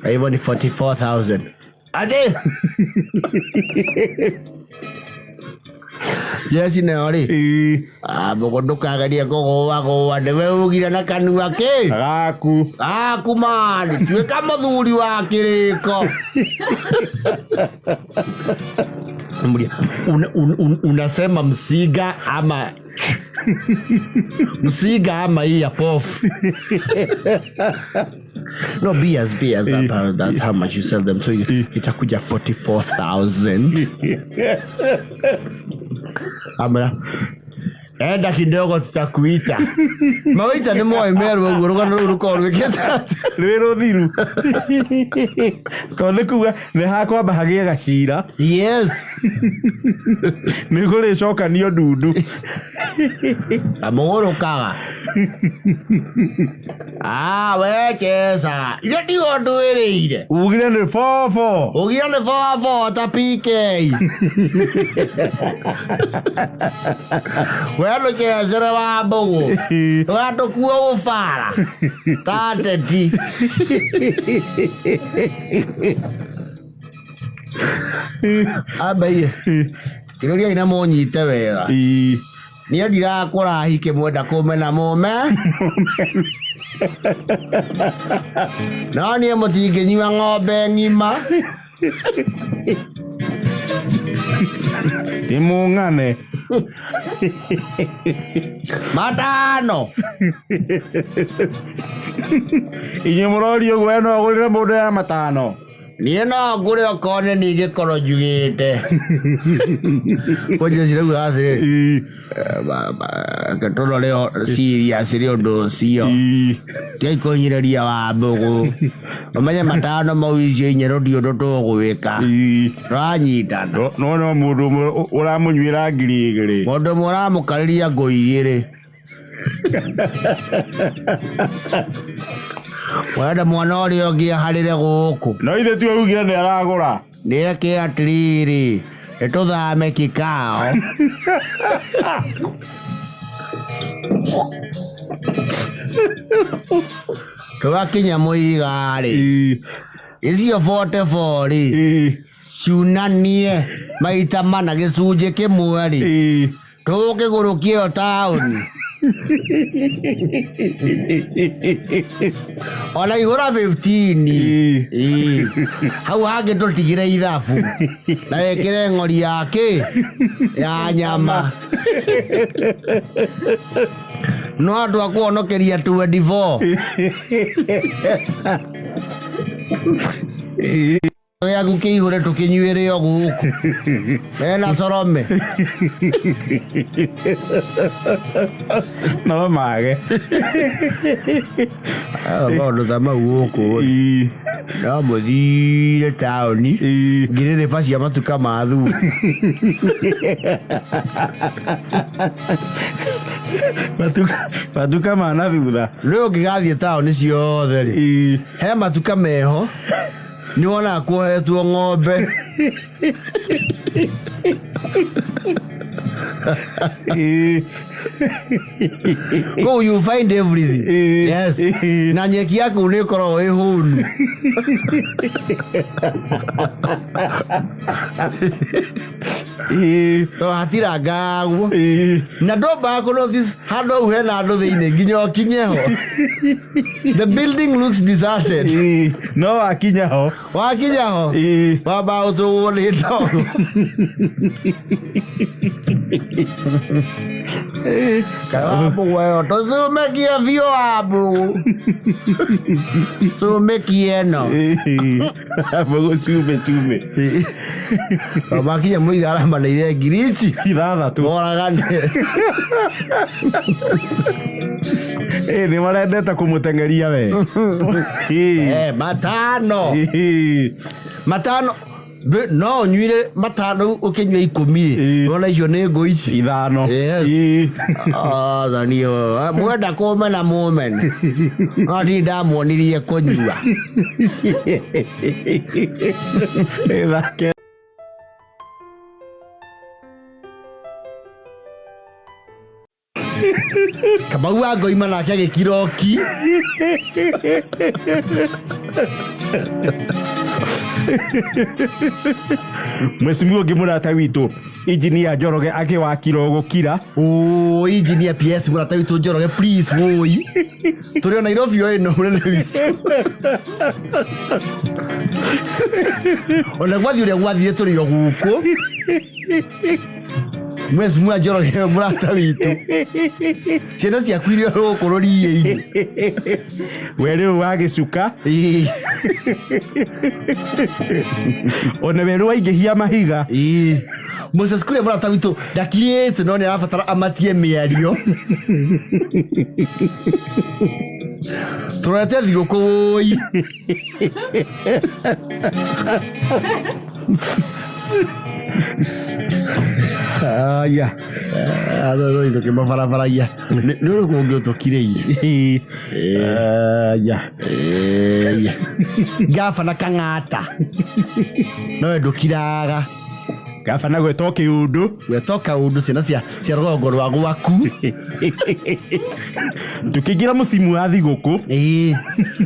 Kwa hivyo ni 44,000. Ate! Jeci nayo rĩ Ii. mbũgũ ndũkagerie kũgũagũa nĩwe ugire na kanua kĩ Gaku. gaku mani tuĩka mũthuri wa kĩrĩko. Mburia, unasema msiga ama msiga ama hii ya pofu. No, beers, beers, that's how much you sell them. So itakuja 44,000. Amra. Enda kidogo tutakuita. Mawaita nĩ moĩ merwo ũguo rũgano rũu rũkorwo rwĩkĩte atĩa. Rwĩ rũthiru. Tondũ nĩ kuga nĩ hakwamba hagĩe gacira. Yes. Nĩ kũrĩcokanio ndundu. Kamũgũrũkaga. Ah, we chesa. Ithe ndigo ndwĩrĩire. Ugire nĩ bobo. Ũgire nĩ bobo ta PK. We ndũcecere wa mbũgũ. Ndũgatũkue ũbara. Ta teti. Ambaiye. Kĩrũria ina mũnyite wega. Ii. Niĩ ndirakũra hike mwenda kũmena mũme. No niĩ mũtingĩnyua ng'ombe ng'ima. Ndĩmũng'ane. Matano. Inyuĩ mũroria ũguo we no ũgũrĩre mũndũ ya matano. Niĩ no ngũre okorwo nĩ niĩ ingĩkorwo njugĩte. Kwanjia cirauga atĩrĩrĩ. Ii. Reke tũrore serious nĩ ũndũ ũcio. Ii. Tigai kũhinyĩrĩria wa mbũgũ. Ũmenye matano mau icio inya rũtirĩ ũndũ tũgwĩka. Ii. Tũranyitana. No no mũndũ ũmwe ũramũnyuĩra 2,000. Mũndũ ũmwe ũramũkarĩria ngũ igĩrĩ. Ũrenda mwana ũrĩa ũngĩ aharĩre gũkũ. No ithe tiwe ugire nĩ aragũra. Nĩeke atĩrĩrĩ, nĩtũthame kikao. Tũgakinya mũiga-rĩ, Ii. icio 44 rĩ, Ii. ciunanie maita mana gĩcunjĩ kĩmwe rĩ, Ii. tũgũkĩgũrũkie ĩyo taũni. Ona igũra 15. Ii. Ii. Hau hangĩ tũtigire ithabu na wĩkĩre ng'ori ya kĩ ya nyama. No andũ a kũhonokeria 24. Gĩaku kĩihũre tũkĩnyuĩre o gũkũ. Mena Sorome. No mage. Maũndũ ta mau gũkũ. Ii. No mũthire taũni Ĩĩ. ngirĩrĩba cia matuka ma thutha. Matuka ma na thutha. Rĩu ũngĩgathiĩ taũni ciothe rĩ, Ĩĩ. he matuka meho nĩ wonaga kuohetwo ng'ombe. Ĩĩ. Kũu you find everything. Ĩĩ. Yes. Ĩĩ. Na nyeki ya kũu nĩ ĩkoragwo ĩ hũnu. Ĩĩ. Tondũ hatirangagwo. Ĩĩ. Na ndwambaga kũ notice handũ hau hena andũ thĩinĩ nginya ũkinye ho. The building looks deserted. Ĩĩ. No wakinya ho. Wakinya ho Ĩĩ. wambaga gũtũgwo nĩ ndogo. Wambugu tũcumekie biũ wambugu. Cumekie ĩno. Ĩĩ. Mbũgũ cume cume. Makinya mũiga aramanĩire ngiri ici 6. moragane. Ĩĩ nĩ marendete kũmũteng'eria we. Ĩĩ. Eh, matano. Ĩĩ. Matano. No ũnyuire matano ũkĩnyua 10 rĩ. Ĩĩ. Wona icio nĩ ngũ ici. 5. Yes. Ĩĩ. Athani mwenda kũmena mũmene. No ndirĩ ndamuonirie kũnyua. Ĩĩ, thake. Kamau wa Ngoima nake agĩkiroki. Mwecimiwa ũngĩ mũrata witũ injinia Njoroge akĩwakira gũkira. Ũĩ engineer PS mũrata witũ Njoroge please wũi. Tũrĩ o Nairobi o ĩno mũnene witũ. Ona gwathiĩ ũrĩa gwathire tũrĩ o gũkũ. Mwecimiwa Njoroge mũrata witũ. Ciana ciaku iria gũkũ rũriĩ-inĩ. We rĩu wa gĩcuka. Ĩĩ. Ona werũ waingĩhia mahiga. Ĩĩ. Moses Kuria mũrata witũ ndakirĩte no nĩ arabatara amatie mĩario. Tũrorete thigũkũ wũi. Aya. Tũkĩmabarabaragia. Nĩ ũrĩkũ ũngĩ ũtũkirĩire? Ĩĩ. Aya. Ngabana Kang'ata. Nowe ndũkiraga. Gabana gwĩtwo kĩũndũ. Gwetwo kaũndũ ciana cia rũgongo rwa gwaku. Tũkĩingĩra mũcimu wa thigũkũ. Ĩĩ.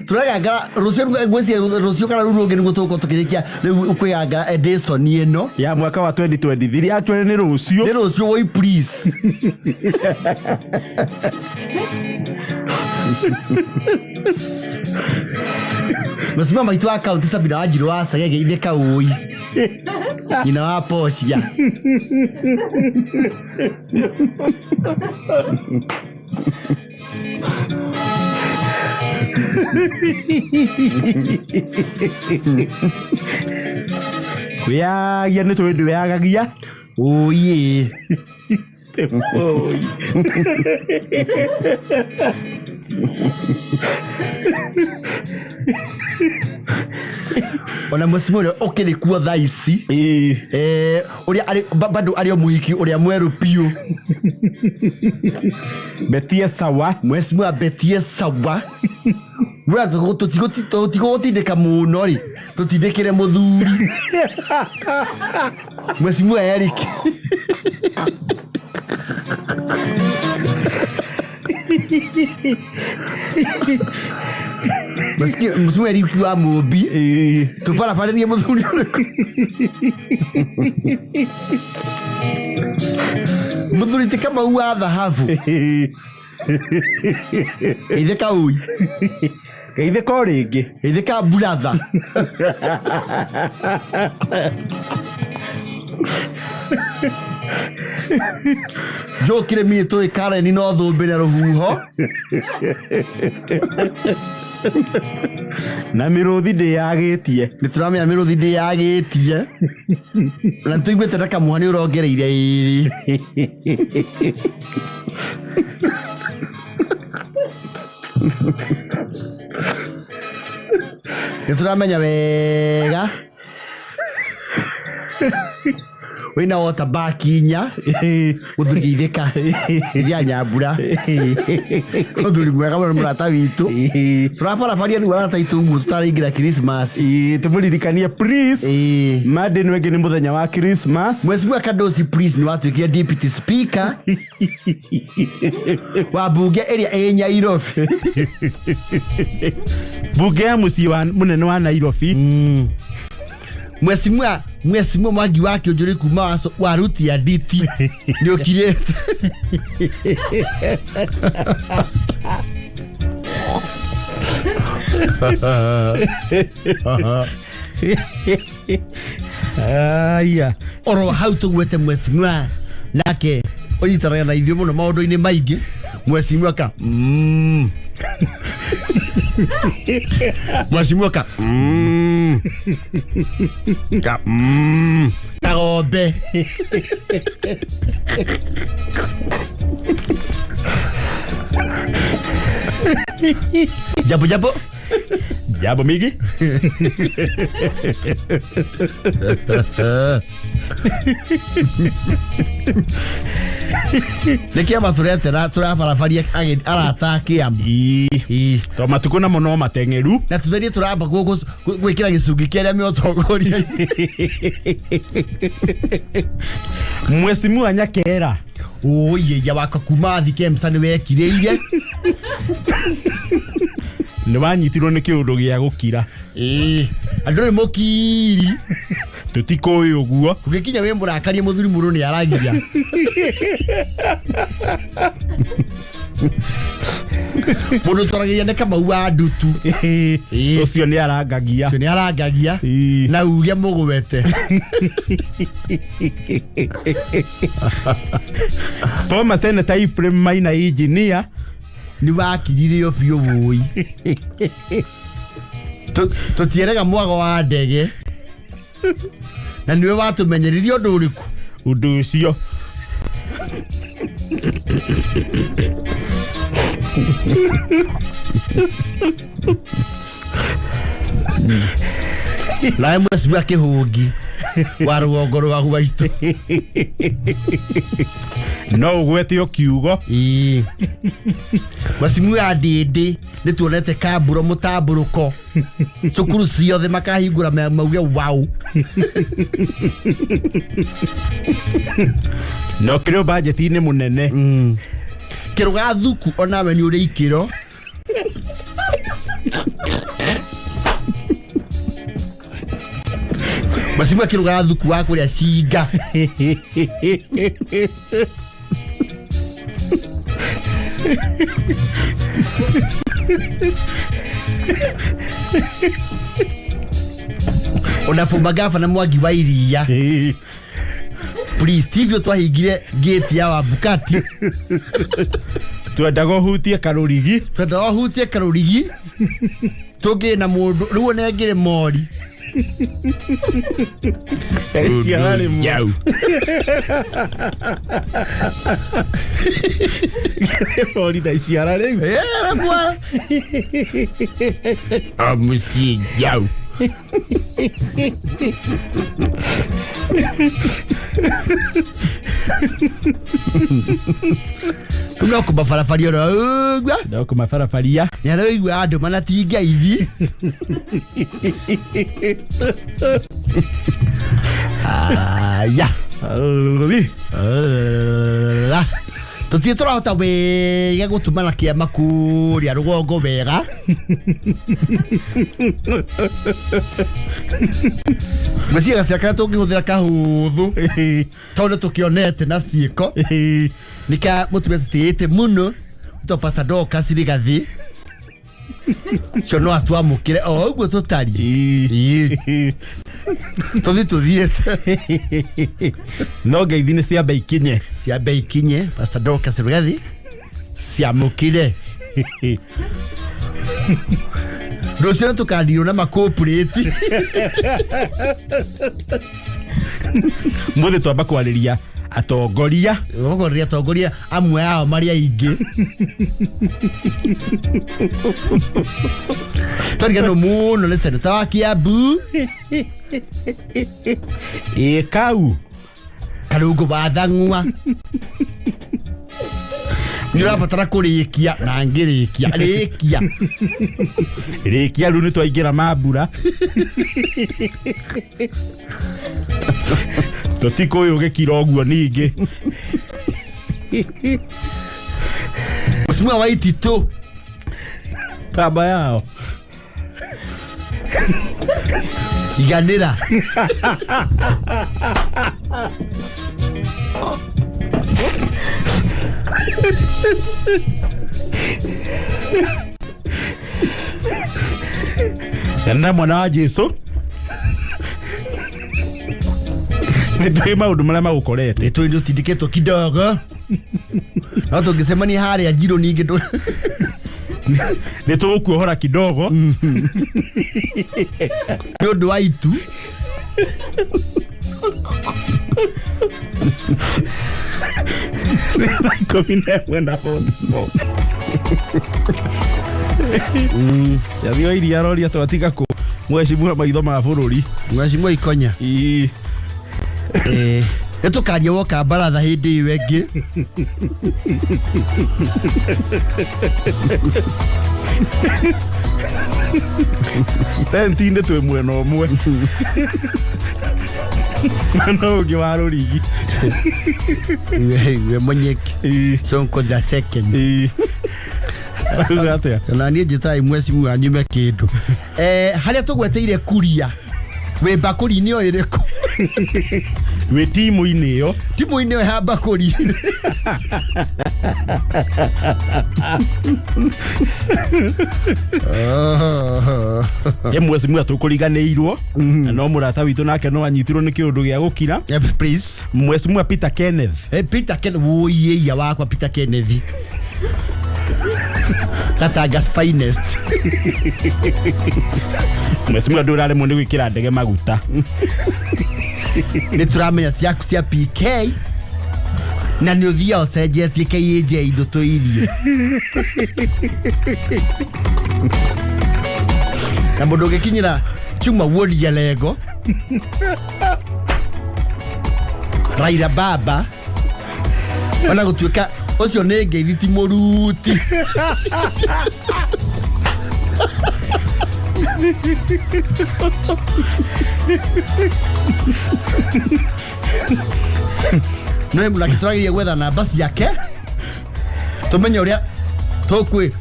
Tũregangara rũciũ ngwĩciria rũciũ kana rũu rũngĩ nĩguo tũgũkorwo tũkĩrĩkia rĩu kwĩgangara edition ĩno. Ya mwaka wa 2023 actually nĩ rũciũ. Nĩ rũciũ woi please. Mũcimia maitũ wa kaunti Sabina Wanjirũ wa Cegege ithe Kaũi. Nyina wa Pocia. Kwĩyagia nĩ tũĩ ndwĩyagagia. Ũi. Oi. Ona mũcimia ũrĩa ũkĩrĩ kuo thaa ici. Ĩĩ. Ũrĩa arĩ bado arĩ o mũhiki ũrĩa mwerũ biũ. Betie sawa. Mheshimiwa Betie sawa. Wea tũtigũgũtindĩka mũno rĩ, tũtindĩkĩre mũthuri. Mheshimiwa Eric. Mheshimiwa Eric wa Mũmbi. Ĩĩ. Tũbarabarĩrie mũthuri ũrĩkũ? Mũthuri ti Kamau wa thahabu. Ĩĩ. Ithe Kaui. Geithĩka o rĩngĩ. Ithe ka buratha. Njũkire mini tũĩ Karen no thũmbĩ na rũhuho. Na mĩrũthi ndĩyagĩtie. Nĩ tũramenya mĩrũthi ndĩyagĩtie. Na nĩtũiguĩte ta Kamuha nĩ ũrongereire ĩrĩ. Nĩ tũramenya wega wĩna wota baki inya mũthuri geithĩka iria nyambura mũthuri mwega mũno nĩ mũrata witũ tũrabarabaria rĩu arata aitũ ũguo tũtaraingĩra Christmas. Tũmũririkanie please. Ĩĩ. Monday nĩ ĩngĩ nĩ mũthenya wa Christmas. Mheshimiwa Kadosi please nĩ watuĩkire deputy speaker wa mbunge ĩrĩa ĩ Nyairobi. Bunge ya mũciĩ wa mũnene wa Nairobi. Mheshimiwa Mheshimiwa Mwangi wa Kĩũnjũrĩ kuma wa ruti ya nditi nĩ ũkirĩte. Aya. Oro hau tũgwete mheshimiwa nake ũnyitanaga na ithuĩ mũno maũndũ-inĩ maingĩ mheshimiwa ka mheshimiwa ka ka kagombe. Jambo jambo. Jambo migi. Nĩ kĩama tũretera tũrabarabaria arata a kĩama. Ĩĩ. Ĩĩ. To matukũ namo no mateng'eru. Na tũtherie tũramba gwĩkĩra gĩcungi kĩarĩa me ũtongoria. Mheshimiwa Nyakera. Ũũiyĩia wakwa kuma thi Kemsa nĩ wekirĩire. Nĩ wanyitirwo nĩ kĩũndũ gĩa gũkira. Ĩĩ. Andũ nĩ mũkiri. Tũtikũĩ ũguo. Ũgĩkinya wĩ mũrakarie mũthuri mũndũ nĩ aragia. Mũndũ twaragĩria nĩ Kamau wa Ndutu. Ĩĩ. Ĩĩ. Ũcio nĩ arangagia. Ũcio nĩ arangagia. Ĩĩ. Na uge mũgwete. Former Senator Ephraim Maina engineer. Nĩ wakiririo biũ wũi. Tũtierega mwago wa ndege. Na nĩwe watũmenyeririe ũndũ ũrĩkũ? Ũndũ ũcio. Nawe mheshimiwa Kĩhũngi wa rũgongo rwa gwaitũ. No ũgwete o kiugo. Ĩĩ. Mheshimiwa Ndĩndĩ nĩ tuonete kamburo mũtambũrũko cukuru ciothe makahingũra mauge wow. No kĩrĩ bajeti-inĩ mũnene. Kĩrũga thuku onawe nĩ ũrĩ ikĩro. Mheshimiwa Kĩrũga thuku wa kũrĩa cinga. Ona former gavana Mwangi wa Iria. Ĩĩ. Please tithio twahingire gate ya Wambukati. Twendaga ũhutie karũrigi. Twendaga ũhutie karũrigi. Tũngĩ na mũndũ rĩu ona ĩngĩrĩ mori. Iciara rĩmwe. Jau. Mori na iciara rĩu. Rĩmwe. O mũciĩ jau. Rĩu no kũmabarabaria oro ũguo. No kũmabarabaria. Nĩ aroigua andũ mana ti ngeithi. Aya. Tũtirĩ tũrahota wega gũtũmana kĩama kũrĩa rũgongo wega. Ngwĩciria gacĩra karĩa tũngĩhũthĩra kahũthũ tondũ nĩ tũkĩonete na ciĩko nĩ ka mũtumia tũtĩĩte mũno to Pastor Dorcas Rigathi. Cio no atwamũkĩre o ũguo tũtariĩ. Ĩĩ. Tũthiĩ tũthiĩte. No ngeithi nĩ ciambe ikinye. Ciambe ikinye Pastor Dorcas Rigathi ciamũkĩre. Rũciũ nĩ tũkandirwo na makũpurĩti. Mũthĩ twamba kwarĩria atongoria. Gũkwarĩria atongoria amwe ao marĩ aingĩ. Twariganwo mũno nĩ seneta wa Kiambu. Ĩ kau. Karungu wa Thang'wa. Nĩ ũrabatara kũrĩkia na ngĩrĩkia rĩkia. Rĩkia rĩu nĩ twaingĩra mambura. Tũtikũĩ ũgĩkira ũguo ningĩ. Mheshimiwa Waititu. Baba yao. Iganĩra. Na mwana wa Jesu. Nĩ tũĩ maũndũ marĩa magũkorete. Nĩ tũĩ nĩ ũtindĩkĩtwo kidogo. No tũngĩcemania harĩa njirũ ningĩ Nĩ tũgũkuohora kidogo. Nĩ ũndũ wa itu. Nĩ thaa 11:44. Yathi wa iria aroria twatiga kũ mwecimuha maitho ma bũrũri. Mheshimiwa Ikonya. Ii. Nĩ tũkaria woka baratha hĩndĩ ĩyo ĩngĩ. Tenti-inĩ twĩ mwena ũmwe. Mwena ũngĩ wa rũrigi. Iwe Munyeki. Ii. Sonko the second. Ii. Arauga atĩa? Na niĩ njĩtaga mheshimiwa nyume kĩndũ. Harĩa tũgweteire kuria wĩ mbakũri-inĩ o ĩrĩkũ? Wĩ timu-inĩ ĩyo. Timu-inĩ ĩyo ya mbakũri. Ĩ mheshimiwa tũkũriganĩirwo. Na no mũrata witũ nake no anyitirwo nĩ kĩũndũ gĩa gũkira. Please. Mheshimiwa Peter Kenneth. Peter Kenneth, wũiĩia wakwa Peter Kenneth. Katanga's finest. Mheshimiwa ndũraremwo nĩ gwĩkĩra ndege maguta. Nĩ tũramenya ciaku cia PK na nĩ ũthiaga ũcenjetie KAJ ndũtũirie. Na mũndũ ũngĩkinyĩra Chuma Ward Jalego, Raila Baba, ona gũtuĩka ũcio nĩ ngeithi ti mũruti. No mũnake tũrageria gwetha namba ciake tũmenye ũrĩa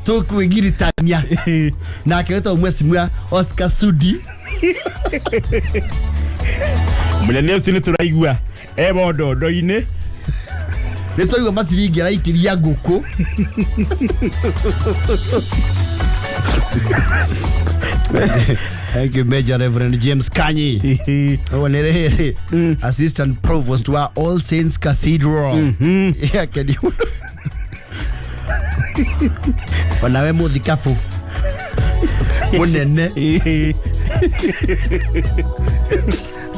tũkwĩgiritania nake wĩtagwo mheshimiwa Oscar Sudi. Mũnene ũcio nĩ tũraigua e bondondo-inĩ. Nĩ tũraigua maciringi araikĩria ngũkũ. Thank you, Major Reverend James Kanyi. Ũguo nĩ rĩrĩ, Assistant Provost wa All Saints Cathedral. Yeah, can you? Onawe mũthikabu mũnene.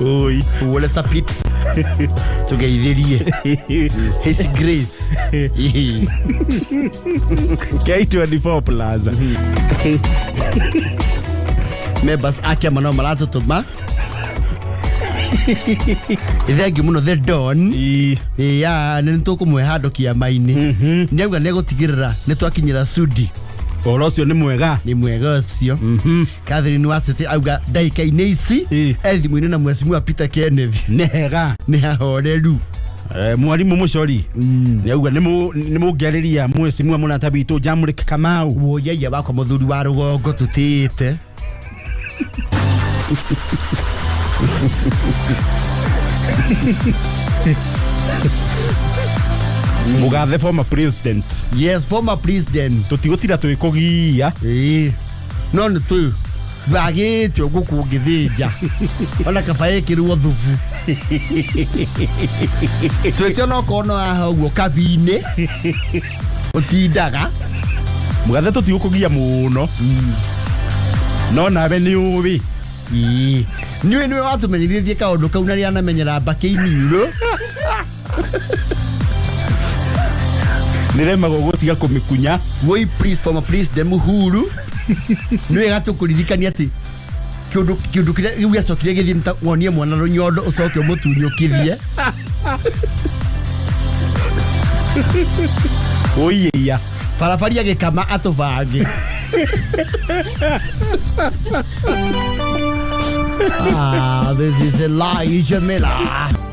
Oi. Wole Sapit. Tũgeithĩrie. His Grace. K24 Plaza. Members ake no maratũtũma. Thengiũ mũno the Don. Ya nĩ tũkũmũhe handũ kĩama-inĩ. Nĩ auga nĩ egũtigĩrĩra nĩ twakinyĩra Sudi. Ũhoro ũcio nĩ mwega. Nĩ mwega ũcio. Catherine Wacete auga ndagĩka-inĩ ici e thimũ-inĩ na mheshimiwa Peter Kenneth. Nĩ hega. Nĩ hahoreru. Mwarimu Mucori nĩ auga nĩ mũngĩarĩria mheshimiwa mũrata witũ Jamrick Kamau. Woyaiya wakwa mũthuri wa rũgongo tũtĩĩte. Mũgathe former president. Yes, former president. Tũtigũtira twĩkũgia. Ĩĩ. No nĩ tũ ndwagĩte ngũkũ ũngĩthĩnja. Ona kaba ĩkĩrwo thubu. Twĩte onokorwo no haha ũguo kabi-inĩ. Ũtindaga. Mũgathe tũtigũkũgia mũno. No nawe nĩ ũĩ. Ĩĩ. Nĩwe nĩwe watũmenyithĩtie kaũndũ kau na rĩrĩa anamenyera mbakĩ iniũrũ. Nĩremagwo gũtiga kũmĩkunya. Woi please, former president Uhuru, nĩ wega tũkũririkania atĩ kĩũndũ kĩũndũ kĩrĩa rĩu gĩacokire gĩthiĩ nĩ ta wonie mwana rũnyondo ũcoke ũmũtunyũkithie. Ũiĩia. Barabari agĩkama atũbange. Ah, this is Elijah Miller.